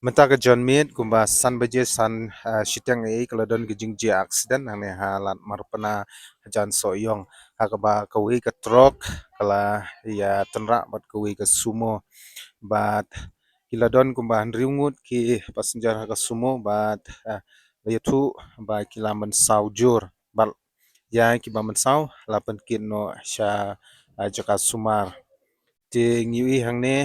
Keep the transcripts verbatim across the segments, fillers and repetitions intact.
Mynta ka janmiet kumba san baje san, ah, shiteng, eh, ka la don ka jingjia accident hangne ha Lad Marpna, hajan Sohiong, ha kaba kawei ka truck ka la ïa tynrah bad kawei ka sumo, bad ki la don kumba hynriew ngut ki passenger ha ka sumo, bad, ah, la ïathuh ba ki la mynsaw jur, bad ïa kiba mynsaw la pynkit noh sha, ah, jaka sumar. Te ngi ïohi hangne,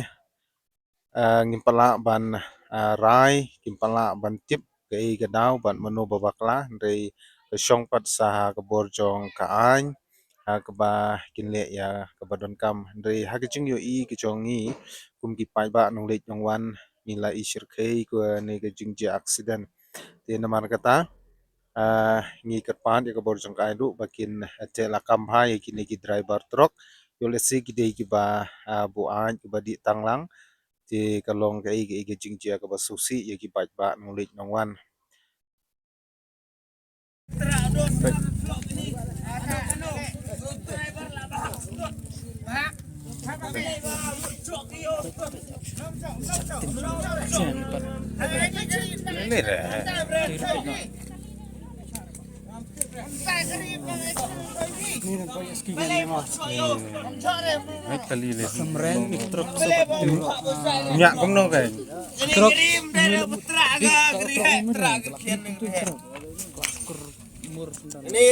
ah, ngim pat lah ban, ah, rai, kim pat lah ban tip kaei ka daw bad mano ba bakla, hynrei ka shong pat sa ha ka bor jong ka aiñ, ha kaba kin leh ïa kaba donkam, hynrei ha ka jingïohi ka jong ngi kum ki paidbah nongleit nongwan, ngi la i shyrkhei kane ka jingjia accident. Te namar kata, ah, ngi kyrpad ïa ka bor jong ka aiñ ruh ba kin, ah, teh lakam bha ïa kine ki driver truck, ïoh lehse ki dei kiba, ah, buaid, kiba dih tang lang. Te ka long kaei kaei ka jingjia kaba sngewsih ïa ki paidbah nongleit nongwan. Nyak kumno kai? Truk. Ini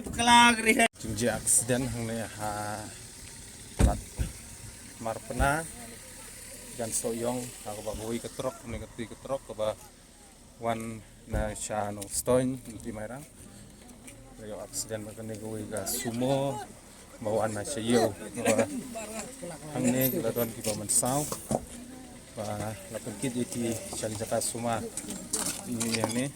pekala geri. Jingjia accident hangne ha Lad Marpna, hajan Sohiong, ha kaba kawei ka truk, hangne kawei ka truk kaba wan na sha Nongstoiñ, Lynti Mairang. Ïoh accident bad kane kawei ka sumo ba wan na sha ïew. Ba hangne ki la don kiba mynsaw ba la pynkit ïa ki sha jaka sumar. Ïa ne.